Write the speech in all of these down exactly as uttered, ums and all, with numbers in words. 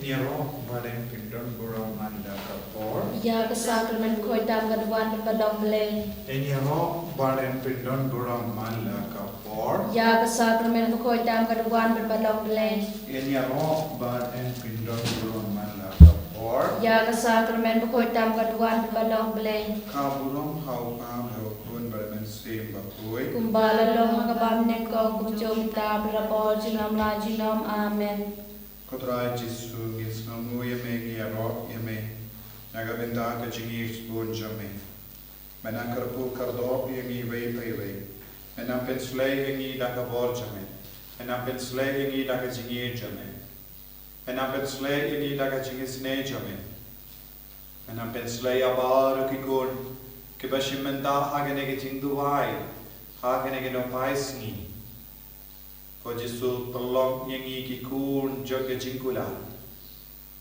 Ïaroh bad yn pyndon burom man la ka por. Ïa ka sakramen bakhuid tam ka duwan bad ba long Blei. Ïaroh bad yn pyndon burom man la ka por. Ïa ka sakramen bakhuid tam ka duwan bad ba long Blei. Ïaroh bad yn pyndon burom man la ka por. Ïa ka sakramen bakhuid tam ka duwan bad ba long Blei. Ka burom ha u Kpa bad ha u Khun bad ha u Mynsiem Bakhuid. Kumba la long ha kaba mynnyngkong, kumjuh mynta bad ha ka por junom la junom. Amen. Ko Trai Jisu, ngi sngewnguh ïa me, ngi ïaroh ïa me na ka bynta ka jingïeit sbun jong me. Me nang kyrkhu kyrdoh ïa ngi iwei pa iwei. Me nang pynshlei ïa ngi da ka bor jong me. Me nang pynshlei ïa ngi da ka jingïeit jong me. Me nang pynshlei ïa ngi da ka jingisynei jong me. Me nang pynshlei ïa baroh ki khun kiba shim bynta ha kane ka jingduwai ha kane ka nohpai sngi. Ko Jisu, pynlong ïa ngi ki khun jong ka jingkular.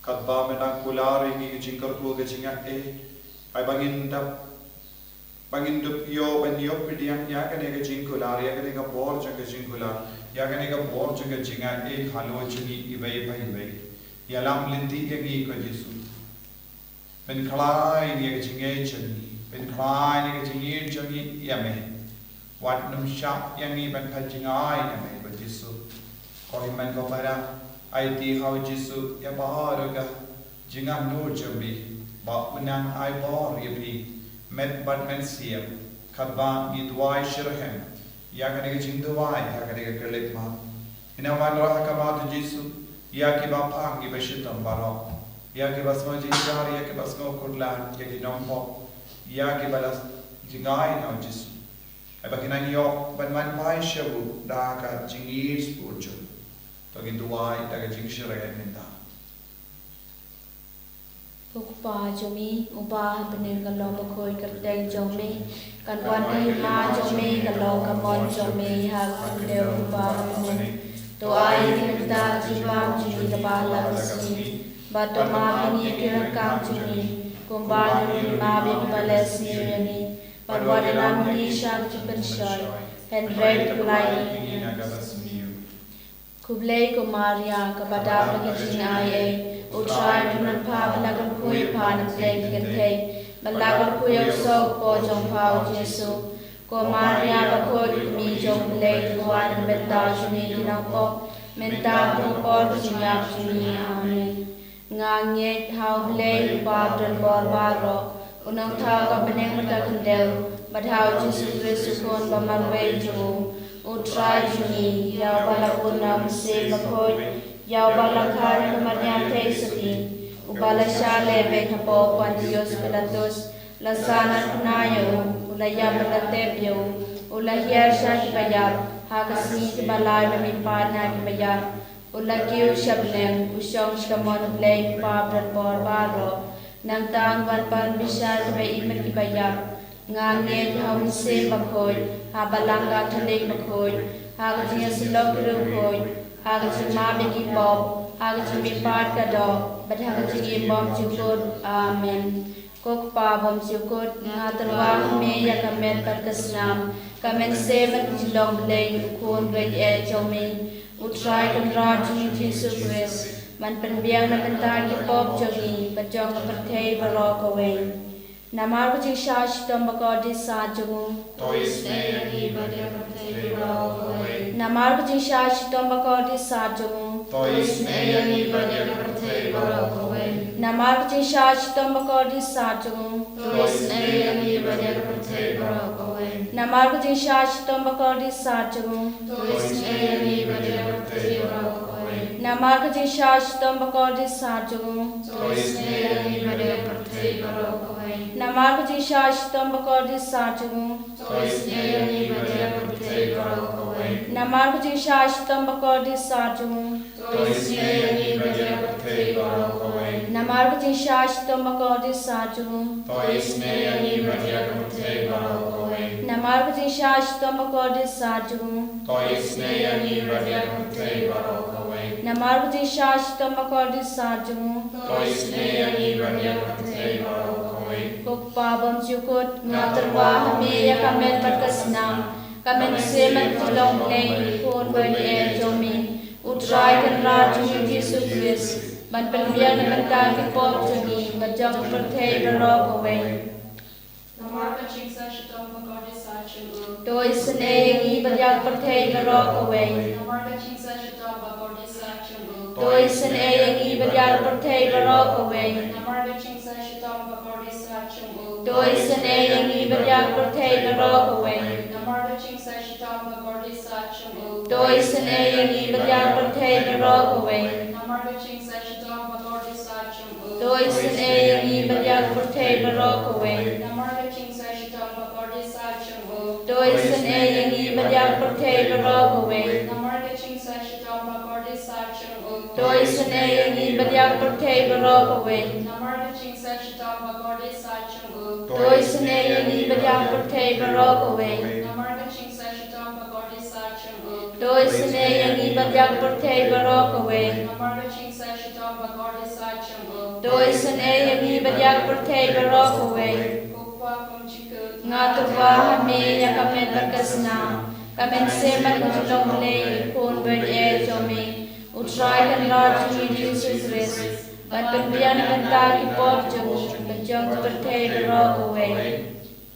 Katba me dang kular ïa ngi ka jingkyrkhu ka jingaiei, ai ba ngin dap, ba ngin dup ïoh ban ïoh pdiang ïa kane ka jingkular, ïa kane ka bor jong ka jingkular, ïa kane ka bor jong ka jingaiei halor jong ngi iwei pa iwei. Ïalam lynti ïa ngi ko Jisu. Pynkhlaiñ ïa ka jingngeit jong ngi, pynkhlaiñ ïa ka jingngeit jong ngi ïa me. Wat nym shah ïa ngi ban phet jngai ïa me ko Jisu. Ko hynmen ko para, aiti ha u Jisu ïa baroh ka jingangnud jong phi, ba un nang ai bor ïa phi met bad mynsiem, katba ngi duwai shitrhem ïa kane ka jingduwai ha kane ka khyllipmat. Ngin ïa wanrah ha khmat u Jisu ïa kiba phang, kiba shitom baroh, ïa kiba sngew jynjar, ïa kiba sngew khuslai, ïa ki nongpop, ïa kiba la jngai na u Jisu. Ai ba kin nang ïoh ban wan phai sha u da ka jingïeit sbun jong u. To ngin duwai da ka jingshitrhem mynta. Ko Kpa jong ngi uba ha bneng, ka long bakhuid ka kyrteng jong me. Kan wan ka hima jong me, ka long ka mon jong me ha ka khyndew kumba ha bneng. To ai ïa ngi mynta ka jingbam jong ngi kaba ha la ka sngi. Bad to map ïa ngi ki ryngkang jong ngi, kumba ngi map ïa kiba la sniew ïa ngi. Bad wat ïalam ngi sha ka jingpynshoi, hynrei to pyllait ngi na kaba sniew. Khublei ko Maria, kaba dap da ka jingaiei, u Trai u don bad pha, ba la kyrkhu ïa pha na pdeng ki kynthei, ba la kyrkhu ïa u soh u kpoh jong pha u Jisu. Ko Maria bakhuid, kmie jong u Blei, to duwai na ka bynta jong ngi ki nongpop, mynta bad ha ka por ka jingïap jong ngi. Amen. Nga ngeit ha u Blei u Kpa badonbor baroh, u nongthaw ka bneng bad ka khyndew, bad ha u Jisu Khrist u Khun ba marwei jong u, u Trai jong ngi, ïa uba la bun na u Mynsiem Bakhuid, ïa uba la kha na ka Mariam Theisotti, uba la shah lehbeiñ hapoh u Pontius Pilatus, la sah na ka bnai ïa u, u la ïap bad la tep ïa u, u la hiar sha kiba ïap, ha ka sngi kaba lai u la mihpat na kiba ïap, u la kiew sha bneng, u shong sha kamon u Blei u Kpa badonbor baroh. Nangta un wan ban bishar kiba im bad kiba ïap. Nga ngeit ha u Mynsiem Bakhuid, ha Balang Katholik bakhuid, ha ka jingïasyllok ki riewkhuid, ha ka jingmap ïa ki pop, ha ka jingmihpat ka doh, bad ha ka jingim bymjukut. Amen. Ko Kpa bymjukut, nga tyrwa ha me ïa ka met bad ka snam, ka mynsiem bad ka jinglong Blei u Khun baieit jong me, u Trai Kynrad jong ngi u Jisu Khrist, ban pynbiang na ka bynta ki pop jong ngi bad jong ka pyrthei baroh kawei. Namar ka jingshah shitom bakordit sah jong u. To isynei ïa ngi bad ïa ka pyrthei baroh kawei. Namar ka jingshah shitom bakordit sah jong u. To isynei ïa ngi bad ïa ka pyrthei baroh kawei. Namar ka jingshah shitom bakordit sah jong u. To isynei ïa ngi bad ïa ka pyrthei baroh kawei. Namar ka jingshah shitom bakordit sah jong u. To isynei ïa ngi bad ïa ka pyrthei baroh kawei. Namar ka jingshah shitom bakordit sah jong u. To isynei ïa ngi bad ïa ka pyrthei baroh kawei. Namar ka jingshah shitom bakordit sah jong u. To isynei ïa ngi bad ïa ka pyrthei baroh kawei. Namar ka jingshah shitom bakordit sah jong u. To isynei ïa ngi bad ïa ka pyrthei baroh kawei. Namar ka jingshah shitom bakordit sah jong u. To isynei ïa ngi bad ïa ka pyrthei baroh kawei. Namar ka jingshah shitom bakordit sah jong u. To isynei ïa ngi bad ïa ka pyrthei baroh kawei. Namar ka jingshah shitom bakordit sah jong u. To isynei ïa ngi bad ïa ka pyrthei baroh kawei. Ko Kpa bymjukut, nga tyrwa ha me ïa ka met bad ka snam, ka mynsiem bad ka jinglong Blei u Khun baieit jong me, u Trai Kynrad jong ngi u Jisu Khrist, ban pynbiang na ka bynta ki pop jong ngi bad jong ka pyrthei baroh kawei. Namar ka jingshah shitom bakordit sah jong u. To isynei ïa ngi bad ïa ka pyrthei baroh kawei. Namar ka jingshah shitom bakordit sah jong u. To isynei ïa ngi bad ïa ka pyrthei baroh kawei. Namar ka jingshah shitom bakordit sah jong u. To isynei ïa ngi bad ïa ka pyrthei baroh kawei. Namar ka jingshah shitom bakordit sah jong u. To isynei ïa ngi bad ïa ka pyrthei baroh kawei. Namar ka jingshah shitom bakordit sah jong u. To isynei ïa ngi bad ïa ka pyrthei baroh kawei. Namar ka jingshah shitom bakordit sah jong u. To isynei ïa ngi bad ïa ka pyrthei baroh kawei. Namar ka jingshah shitom bakordit sah jong u. To isynei ïa ngi bad ïa ka pyrthei baroh kawei. Namar ka jingshah shitom bakordit sah jong u. To isynei ïa ngi bad ïa ka pyrthei baroh kawei. Namar ka jingshah shitom bakordit sah jong u. To isynei ïa ngi bad ïa ka pyrthei baroh kawei. Namar ka jingshah shitom bakordit sah jong u. To isynei ïa ngi bad ïa ka pyrthei baroh kawei. Ko Kpa bymjukut. Nga tyrwa ha me ïa ka met bad ka snam. Ka mynsiem bad ka jinglong Blei, i Khun baieit jong me, U Trai Kynrad jong ngi Jisu Khrist, ban pynbiang na ka bynta ki pop jong ngi bad jong ka pyrthei baroh kawei.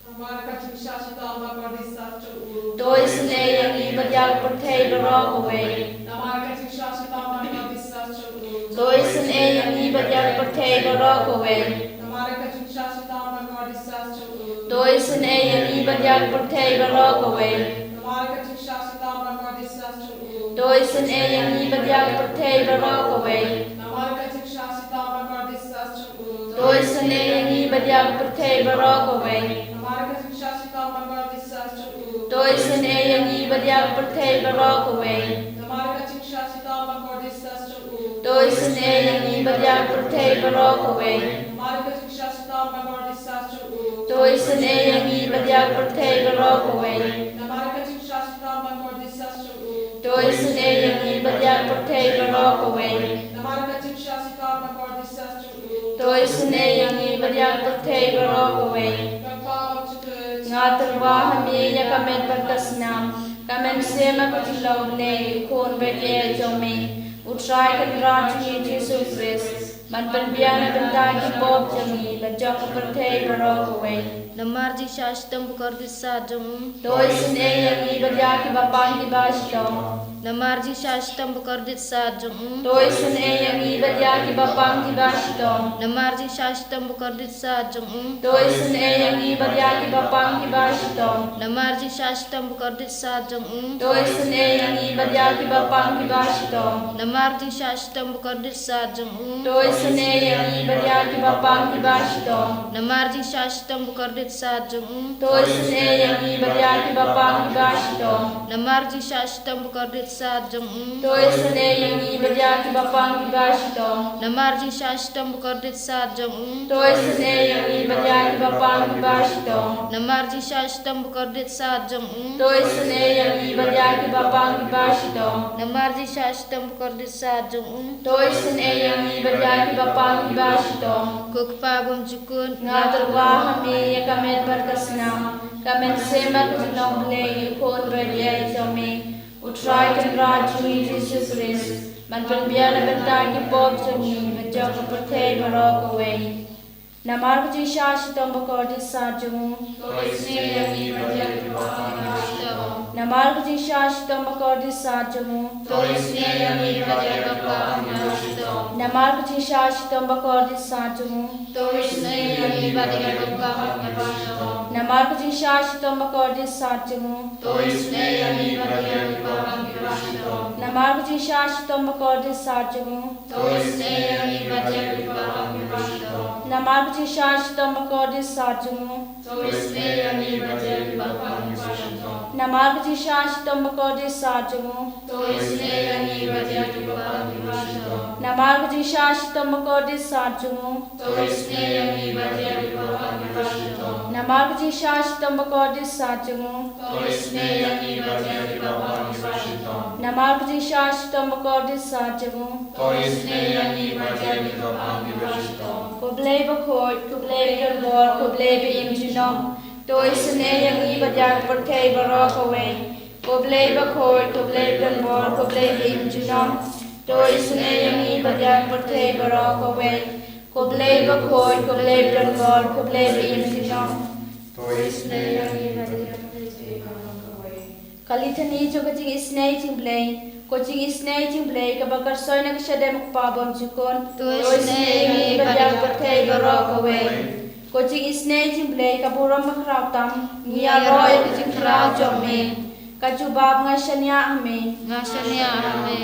Namar ka jingshah shitom bakordit sah jong u. To isynei ïa ngi bad ïa ka pyrthei baroh kawei. Namar ka jingshah shitom bakordit sah jong u. To isynei ïa ngi bad ïa ka pyrthei baroh kawei. Namar ka jingshah shitom bakordit sah jong u. To isynei ïa ngi bad ïa ka pyrthei baroh kawei. Namar ka jingshah shitom bakordit sah jong u. To isynei ïa ngi bad ïa ka pyrthei baroh kawei. Namar ka jingshah shitom bakordit sah jong u. To isynei ïa ngi bad ïa ka pyrthei baroh kawei. Namar ka jingshah shitom bakordit sah jong u. To isynei ïa ngi bad ïa ka pyrthei baroh kawei. Namar ka jingshah shitom bakordit sah jong u. To isynei ïa ngi bad ïa ka pyrthei baroh kawei. Namar ka jingshah shitom bakordit sah jong u. To isynei ïa ngi bad ïa ka pyrthei baroh kawei. Namar ka jingshah shitom bakordit sah jong u. To isynei ïa ngi bad ïa ka pyrthei baroh kawei. Namar ka jingshah shitom bakordit sah jong u. To isynei ïa ngi bad ïa ka pyrthei baroh kawei. Ko Kpa bymjukut. Nga tyrwa ha me ïa ka met bad ka snam. Ka mynsiem bad ka jinglong Blei, i Khun baieit jong me, U Trai Kynrad jong ngi Jisu Khrist, ban pynbiang na ka bynta ki pop jong ngi bad jong ka pyrthei baroh kawei. Namar jingshah shitom bakordit sah jong u. To isynei ïa ngi bad ïa kiba pang kiba shitom. Namar jingshah shitom bakordit sah jong u. To isynei ïa ngi bad ïa kiba pang kiba shitom. Namar jingshah shitom bakordit sah jong u. To isynei ïa ngi bad ïa kiba pang kiba shitom. Namar jingshah shitom bakordit sah jong u. To isynei ïa ngi bad ïa kiba pang kiba shitom. Namar jingshah shitom bakordit sah jong u. To isynei ïa ngi bad ïa kiba pang kiba shitom. Namar jingshah shitom bakordit sah jong u. To isynei ïa ngi bad ïa kiba pang kiba shitom. Namar jingshah shitom bakordit sah jong u. To isynei ïa ngi bad ïa kiba pang kiba shitom. Namar jingshah shitom bakordit sah jong u. To isynei ïa ngi bad ïa kiba pang kiba shitom. Namar jingshah shitom bakordit sah jong u. To isynei ïa ngi bad ïa kiba pang kiba shitom. Namar jingshah shitom bakordit sah jong u. To isynei ïa ngi bad ïa kiba pang kiba shitom. Ko Kpa bymjukut. Nga tyrwa ha me ïa ka met bad ka snam. Ka mynsiem bad ka jinglong Blei, i Khun baieit jong me, U Trai Kynrad jong ngi Jisu Khrist, ban pynbiang na ka bynta ki pop jong ngi bad jong ka pyrthei baroh kawei. Namar ka jingshah shitom bakordit sah jong u. To isynei ïa ngi bad ïa kiba pang kiba shitom. Namar ka jingshah shitom bakordit sah jong u. To isynei ïa ngi bad ïa kiba pang kiba shitom. Namar ka jingshah shitom bakordit sah jong u. To isynei ïa ngi bad ïa kiba pang kiba shitom. Namar ka jingshah shitom bakordit sah jong u. To isynei ïa ngi bad ïa kiba pang kiba shitom. Namar ka jingshah shitom bakordit sah jong u. To isynei ïa ngi bad ïa kiba pang kiba shitom. Namar ka jingshah shitom bakordit sah jong u. To isynei ïa ngi bad ïa kiba pang kiba shitom. Namar ka jingshah shitom bakordit sah jong u. To isynei ïa ngi bad ïa kiba pang kiba shitom. Namar ka jingshah shitom bakordit sah jong u. To isynei ïa ngi bad ïa kiba pang kiba shitom. Namar ka jingshah shitom bakordit sah jong u. To isynei ïa ngi bad ïa kiba pang kiba shitom. Namar ka jingshah shitom bakordit sah jong u. To isynei ïa ngi bad ïa kiba pang kiba shitom. Ko Blei bakhuid, ko Blei badonbor, ko Blei ba im junom. To isynei ïa ngi bad ïa ka pyrthei baroh kawei. Ko Blei bakhuid, ko Blei badonbor, ko Blei ba im junom. To isynei ïa ngi bad ïa ka pyrthei baroh kawei. Ko Blei bakhuid, ko Blei badonbor, ko Blei baïeit jong ngi. To isynei ïa ngi bad ïa ka pyrthei baroh kawei. Ka Litany jong ka Jingisynei Jingblei. Ko Jingisynei Jingblei kaba kyrshoi na ka shadem u Kpa bymjukut. To isynei ïa ngi bad ïa ka pyrthei baroh kawei. Ko Jingisynei Jingblei ka burom bakhraw tam. Ngi ïaroh ïa ka jingkhraw jong me. Ka jubab: Nga shaniah ha me. Nga shaniah ha me.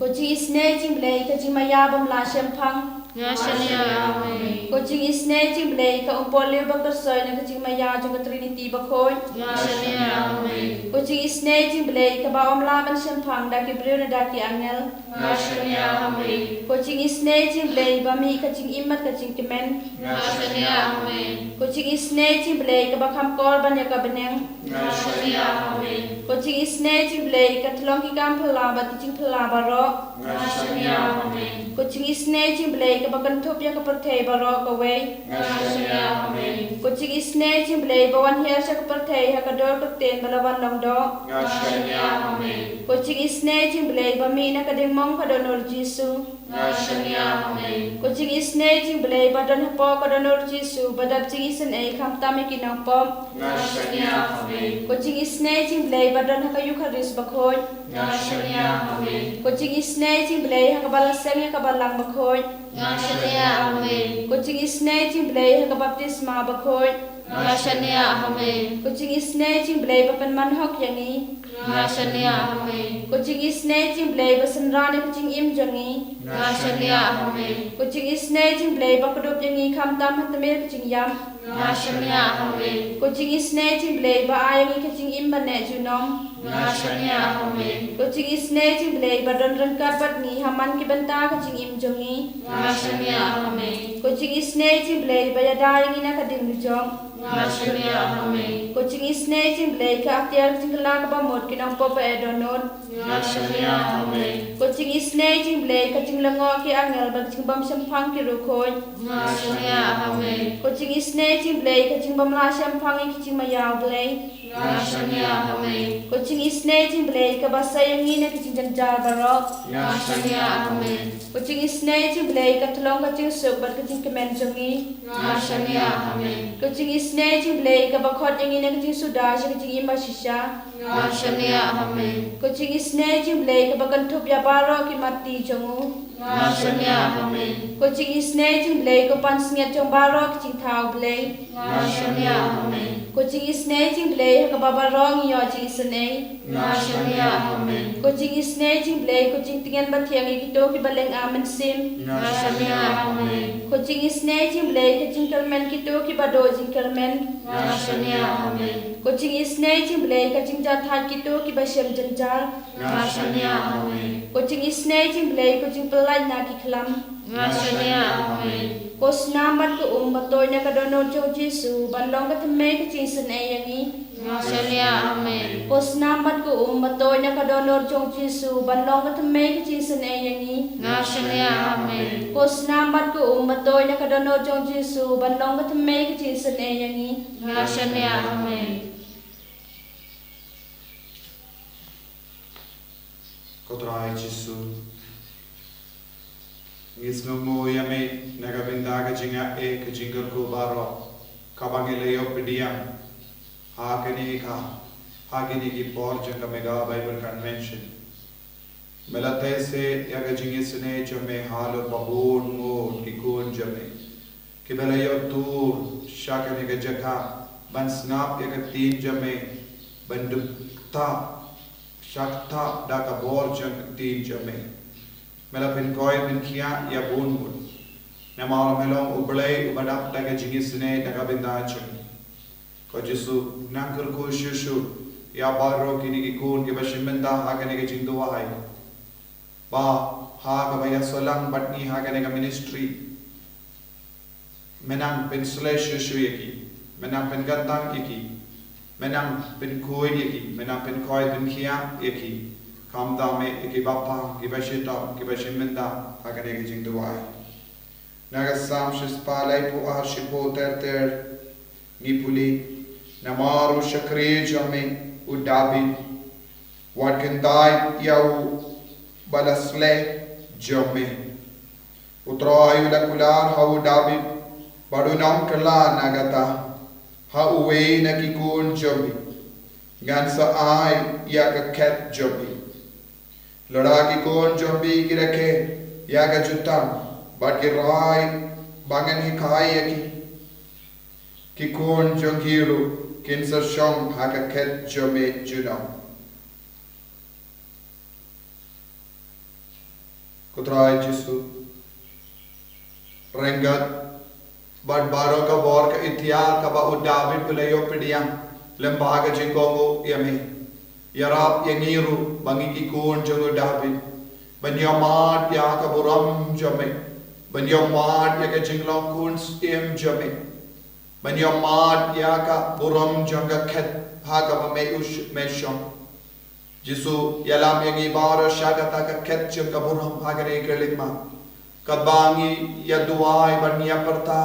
Ko Jingisynei Jingblei ka jingmaïa bym lah shemphang. Nga shaniah ha me. Ko Jingisynei Jingblei ka umpohliew ba kyrshoi na ka jingmaïa jong ka Trinity bakhuid. Nga shaniah ha me. Ko Jingisynei Jingblei kaba ym lah ban shemphang da ki briew ne da ki angel. Nga shaniah ha me. Ko Jingisynei Jingblei ba mih ka jingim bad ka jingkmen. Nga shaniah ha me. Ko Jingisynei Jingblei kaba kham kor ban ïa ka bneng. Nga shaniah ha me. Ko Jingisynei Jingblei ka tyllong ki kam phylla bad ki jingphylla baroh. Nga shaniah ha me. Ko Jingisynei Jingblei kaba kynthup ïa ka pyrthei baroh kawei. Nga shaniah ha me. Ko Jingisynei Jingblei ba wan hiar sha ka pyrthei ha ka dor kyrteng ba la wan long doh. Nga shaniah ha me. Ko Jingisynei Jingblei ba mih na ka diengmong ka dohnud Jisu. Nga shaniah ha me. Ko Jingisynei Jingblei ba don hapoh ka dohnud Jisu ba dap jingisynei khamtam ïa ki nongpop. Nga shaniah ha me. Ko Jingisynei Jingblei ba don ha ka Eukharist bakhuid. Nga shaniah ha me. Ko Jingisynei Jingblei ha kaba la seng ïa ka balang bakhuid. Nga shaniah ha me. Ko Jingisynei Jingblei ha ka baptisma bakhuid. Nga shaniah ha me. Ko Jingisynei Jingblei ba pynman hok ïa ngi. Nga shaniah ha me. Ko Jingisynei Jingblei ba synran ïa ka jingim jong ngi. Nga shaniah ha me. Ko Jingisynei Jingblei ba kdup ïa ngi khamtam ha tmier ka jingïap. Nga shaniah ha me. Ko Jingisynei Jingblei ba ai ïa ngi ka jingim ban neh junom. Nga shaniah ha me. Ko Jingisynei Jingblei ba don ryngkat bad ngi ha man ki bynta ka jingim jong ngi. Nga shaniah ha me. Ko Jingisynei Jingblei ba ïada ïa ngi na ka diengdujok. Nga shaniah ha me. Ko Jingisynei Jingblei ka atiar ka jingkylla kaba mut ki nongpop ba eh dohnud. Nga shaniah ha me. Ko Jingisynei Jingblei ka jinglyngngoh ki angel bad ka jingbym shemphang ki riewkhuid. Nga shaniah ha me. Ko Jingisynei Jingblei ka jingbym lah shemphang ïa ki jingmaïa U Blei. Nga shaniah ha me. Ko Jingisynei Jingblei kaba sei ïa ngi na ki jingjynjar baroh. Nga shaniah ha me. Ko Jingisynei Jingblei ka tyllong ka jingsuk bad ka jingkmen jong ngi. Nga shaniah ha me. Ko Jingisynei Jingblei kaba khot ïa ngi na ka jingsuda sha ka jingim bashisha. Nga shaniah ha me. Ko Jingisynei Jingblei kaba kynthup ïa baroh ki matti jong u. Nga shaniah ha me. Ko Jingisynei Jingblei ko pansngiat jong baroh ki jingthaw Blei. Nga shaniah ha me. Ko Jingisynei Jingblei ha kaba baroh ngi ïoh jingisynei. Nga shaniah ha me. Ko Jingisynei Jingblei ko jingtngen bathiang ïa kito kiba lynga mynsiem. Nga shaniah ha me. Ko Jingisynei Jingblei ka jingkyrmen kito kiba duh jingkyrmen. Nga shaniah ha me. Ko Jingisynei Jingblei ka jingjahthait kito kiba shem jynjar. Nga shaniah ha me. Ko Jingisynei Jingblei ko jingpyllait na ki khlam. Nga shaniah ha me. Ko snam bad ko um ba tuid na ka dohnud jong u Jisu ban long ka thymmei ka jingisynei ïa ngi. Nga shaniah ha me. Ko snam bad ko um ba tuid na ka dohnud jong u Jisu ban long ka thymmei ka jingisynei ïa ngi. Nga shaniah ha me. Ko snam bad ko um ba tuid na ka dohnud jong u Jisu ban long ka thymmei ka jingisynei ïa ngi. Nga shaniah ha me. Ko Trai Jisu, ngi sngewnguh ïa me na ka bynta ka jingaiei ka jingkyrkhu baroh kaba ngi la ïoh pdiang ha kane ka, ha kine ki por jong ka Mega Bible Convention. Me la theisoh ïa ka jingisynei jong me halor ba bun ngut ki khun jong me kiba la ïoh tur sha kane ka jaka ban sngap ïa ka ktien jong me, ban dup ktah, shah ktah da ka bor jong ka ktien jong me. Me la pynkhuid pynkhiah ïa bun ngut. Namar me long U Blei uba dap da ka jingisynei da ka bynta jong me. Ko Jisu, nang kyrkhu shuh shuh ïa baroh kine ki khun kiba shim bynta ha kane ka jingduwai, ba ha kaba ïasolang bad ngi ha kane ka ministry, me nang pynsleh shuh shuh ïa ki, me nang pynkyntang ïa ki, me nang pynkhuid ïa ki, me nang pynkhuid pynkhiah ïa ki, khamtam ïa ki bapang kiba shitom kiba shim bynta ha kane ka jingduwai. Na ka Salm shispah laiphew ar, shiphew ter ter, ngi pule: Namar u shakri jong me u Dabid, wat kyntait ïa u ba la sleh, jong me. U Trai u la kular ha u Dabid, bad un ong kylla na kata ha uwei na ki khun jong me, ngan sa ai ïa ka khet jong me. Lada ki khun jong me ki rakhe ïa ka jutang bad ki rai ba ngan hikai ïa ki, ki khun jong ki ruh kin sa shong ha ka khet jong me junom. Ko Trai Jisu, ryngkat bad baroh ka bor ka iktiar kaba u Dabid u la ïoh pdiang lyngba ka jingkohnguh ïa me, ïarap ïa ngi ruh ba ngi ki khun jong u Dabid, ban ïohmad ïa ka burom jong me, ban ïohmad ïa ka jinglong khun syiem jong me, ban ïohmad ïa ka burom jong ka khet ha kaba me u sh-, me shong. Jisu, ïalam ïa ngi baroh sha kata ka khet jong ka burom ha kane ka lynti. Katba ngi ïa duwai bad ngi ïa pyrta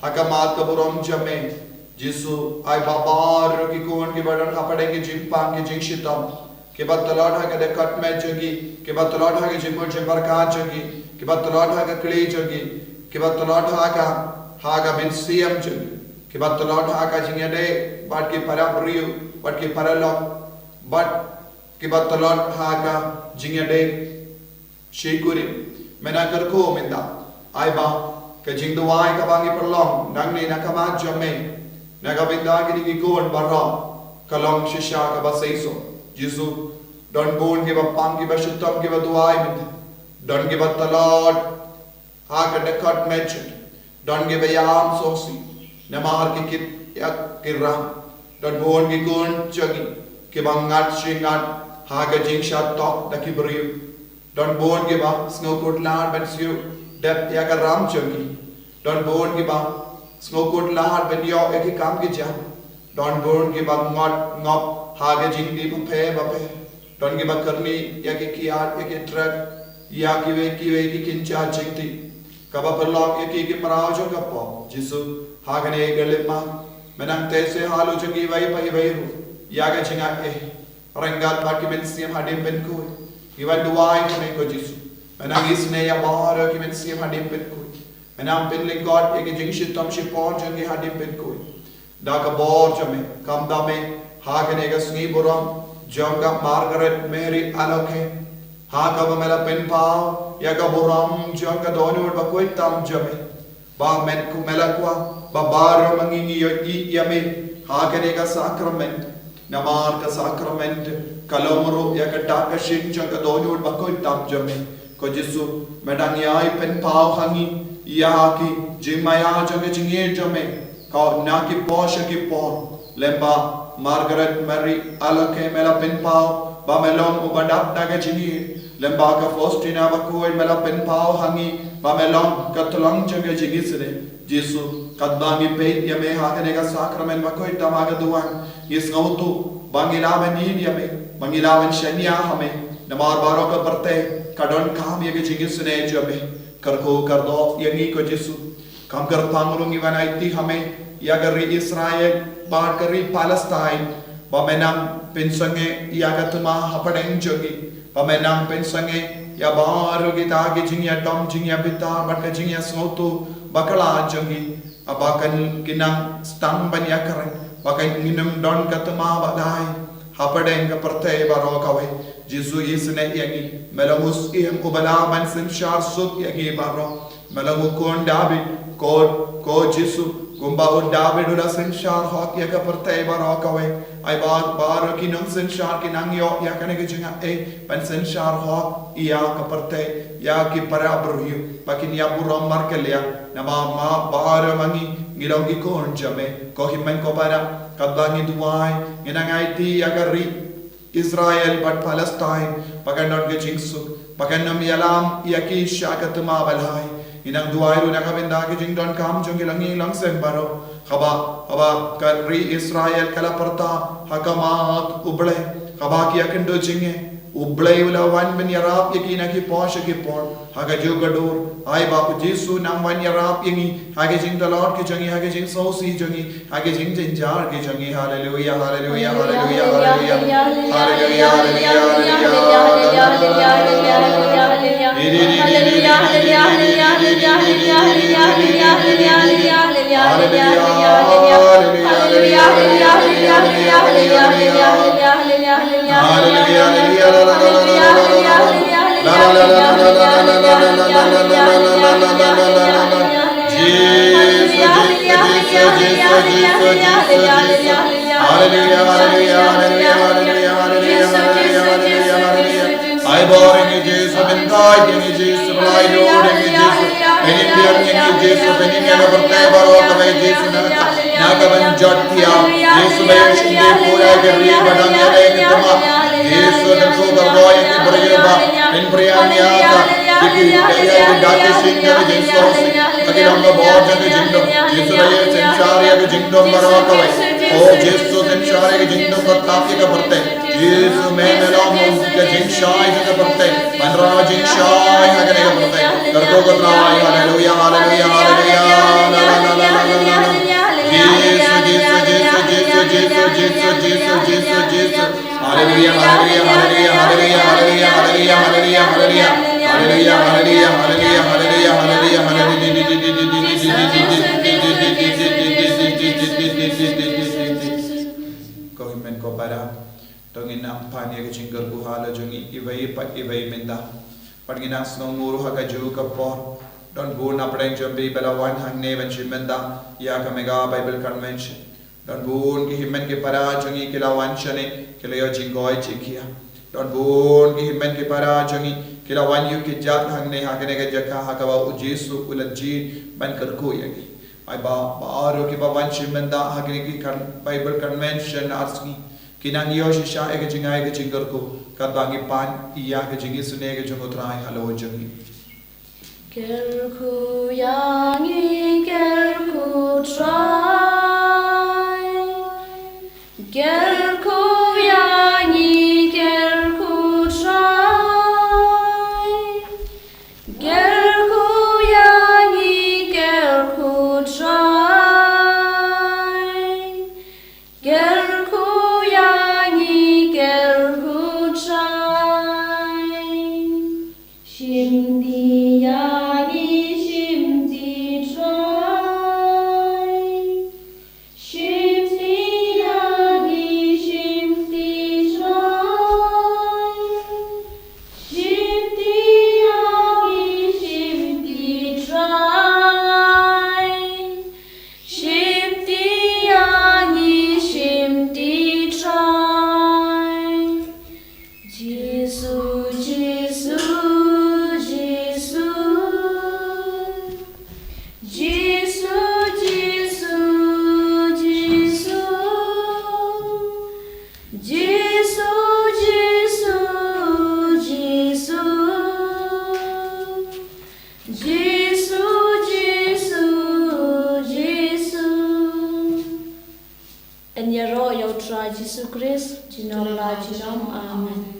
ha khmat ka burom jong me, Jisu, ai ba baroh ki khun kiba don hapdeng ki jingpang ki jingshitom, kiba tlot ha ka dkhot met jong ki, kiba tlot ha ka jingmut jingpyrkhat jong ki, kiba tlot ha ka kli jong ki, kiba tlot ha ka, ha ka mynsiem jong ki, kiba tlot ha ka jingïadei bad ki para briew bad ki para lok, bad kiba tlot ha ka jingïadei shi kurim. Me nang kyrkhu mynta, ai ba ka jingduwai kaba ngi pynlong nangne na khmat jong me na ka bynta kine ki khun baroh ka long shisha kaba seisoh. Jisu, don bun kiba pang, kiba shitom, kiba duwai mynta. Don kiba tlot ha ka dkhot met jong ki. Don kiba ïam sngewsih namar ki kit ïa ki rang. Don bun ki khun jong ngi kiba ngat shi ngat ha ka jingshah tok da ki briew. Don bun kiba sngewkhuslai ban siew dep ïa ka ram jong ki. Don bun kiba sngewkhuslai ban ïoh ïa ki kam ki jam. Don bun kiba ngot ngop ha ka jingdih bapher bapher. Don kiba kyrni ïa ki kiad, ïa ki trep, ïa kiwei kiwei ki kynja jingtih. Kaba pynlong ïa ki ki mraw jong ka pop. Jisu, ha kane ka lynti, me nang teh seh halor jong kiwei pa kiwei ruh ïa ka jingaiei. Ryngkat bad ki mynsiem hadim pynkhuid, ngi wan duwai ha me ko Jisu. Me nang isynei ïa baroh ki mynsiem hadim pynkhuid. Me nang pynlyngkot ïa ki jingshitom shipor jong ki hadim pynkhuid da ka bor jong me. Khamtam me ha kane ka sngi burom jong ka Margaret Mary Aloke, ha kaba me la pynpaw ïa ka burom jong ka dohnud bakhuid tam jong me. Ba men ku me la kwah ba baroh ma ngi ngi ïohi ïa me ha kane ka sakrament. Namar ka sakrament ka long ruh ïa ka dak ka shin jong ka dohnud bakhuid tam jong me. Ko Jisu, me dang ïai pynpaw ha ngi ïa ki jingmaïa jong ka jingïeit jong me, ka na ki por sha ki por. Lyngba Margaret Mary Aloke me la pynpaw ba me long uba dap na ka jingïeit. Lyngba ka Faustina bakhuid me la pynpaw ha ngi ba me long ka tlong jong ka jingisynei. Jisu, katba ngi peit ïa me ha kane ka sakrament bakhuid tam ha ka duwan, ngi sngewthuh ba ngi lah ban ïeit ïa me, ba ngi lah ban shaniah ha me. Namar baroh ka pyrthei ka donkam ïa ka jingisynei jong me. Kyrkhu kyrdoh ïa ngi ko Jisu. Kam kyrpang ruh ngi wan aiti ha me ïa ka ri Israel bad ka ri Palestine, ba me nang pynsangeh ïa ka thma hapdeng jong ngi, ba me nang pynsangeh ïa baroh kita ki jingïadom jingïabitar bad ka jingïasngewthuh bakla jong ngi. Haba kan ki nang sdang ban ïakren, ba kan ngin ym don ka thma ba lai hapdeng ka pyrthei baroh kawei. Jisu, isynei ïa ngi, me long u Syiem uba lah ban synshar suk ïa ngi baroh. Me long u khun Dabid, ko, ko Jisu, kumba u Dabid u la synshar hok ïa ka pyrthei baroh kawei. Ai ba baroh ki nongsynshar ki nang ïoh ïa kane ka jingaiei ban synshar hok ïa ka pyrthei, ïa ki para briew, ba kin ïa burom markylliang. Namar ma baroh ma ngi ngi long ki khun jong me. Ko hynmen ko para, katba ngi duwai, ngi nang aiti ïa ka ri Israel bad Palestine ba kan don ka jingsuk, ba kan ym ïalam ïa ki sha ka thma ba lai. Ngi nang duwai ruh na ka bynta ki jingdonkam jong ki longïing longsem baroh. Haba, haba ka ri Israel ka la pyrta ha khmat U Blei, haba ki ïakynduh jingeh, U Blei u la wan ban ïarap ïa ki na ki por sha ki por. Ha kajuh ka dur, ai ba u Jisu un nang wan ïarap ïa ngi ha ki jingtlot ki jong ngi, ha ki jingsngewsih jong ngi, ha ki jingjynjar ki jong ngi. Haleluya, haleluya, haleluya, haleluya. Haleluya, haleluya, haleluya, haleluya. Ai bor ïa ngi Jisu, bynta ïa ngi Jisu, pynlait ïa ngi Jisu, pynïap ïa ngi Jisu, pynïap ïa ka pyrthei baroh kaba ïa Jisu na ka, na ka ban jot ïa Jisu ba ïa shim ïa ka ri ba dang ïa ka tama. Jisu dang ko ka roi ïa ki briew ba pynpriang ïa ka, ïa ki, ïa ki da ki shin ka jingsngewsih, ba ki long ka bor jong ka jingdum. Jisu ba ïa synshar ïa ka jingdum baroh kawei. O Jisu synshar ïa ka jingdum ba tap ïa ka pyrthei. Jisu me me long ka jingshai jong ka pyrthei. Ban rah jingshai ha kane ka pyrthei. Kyrkhu ko Trai. Haleluya, haleluya, haleluya. La, la, la, la, la, la, la, la. Jisu, Jisu, Jisu. Haleluya, haleluya, haleluya, haleluya. Haleluya, haleluya, haleluya. Haleluya, haleluya, haleluya, haleluya, haleluya. Ko hynmen ko para. To ngin nang pan ïa ka jingkyrkhu halor jong ngi iwei pa iwei mynta. Bad ngin nang sngewnguh ruh ha kajuh ka por. Don bun na pdeng jong phi ba la wan hangne ban shim bynta ïa ka Mega Bible Convention. Don bun ki hynmen ki para jong ngi ki la wan shane, ki la ïoh jingkoit jingkhiah. Don bun ki hynmen ki para jong ngi ki la wan ïuh kjat hangne ha kane ka jaka ha kaba u Jisu u la jied ban kyrkhu ïa ngi. Ai ba, baroh kiba wan shim bynta ha kane ka Bible Convention ar sngi, ki nang ïoh shisha ïa ka jingai ka jingkyrkhu katba ngi pan ïa ka jingisynei ka jong u Trai halor jong ngi. Kyrkhu ïa ngi, kyrkhu Trai. Kyrkhu ïa ngi, kyrkhu Trai. Kyrkhu ïa ngi, kyrkhu Trai. Kyrkhu ïa ngi, kyrkhu Trai. Shim ti ïa ngi, shim ti Trai. Shim ti ïa ngi, shim ti Trai. Shim ti ïa ngi, shim ti Trai. Shim ti ïa ngi, shim ti Trai. Jisu, Jisu, Jisu. Jisu, Jisu, Jisu. Jisu, Jisu, Jisu. Jisu, Jisu, Jisu. Yn ïaroh ïa u Trai Jisu Khrist, junom la junom. Amen.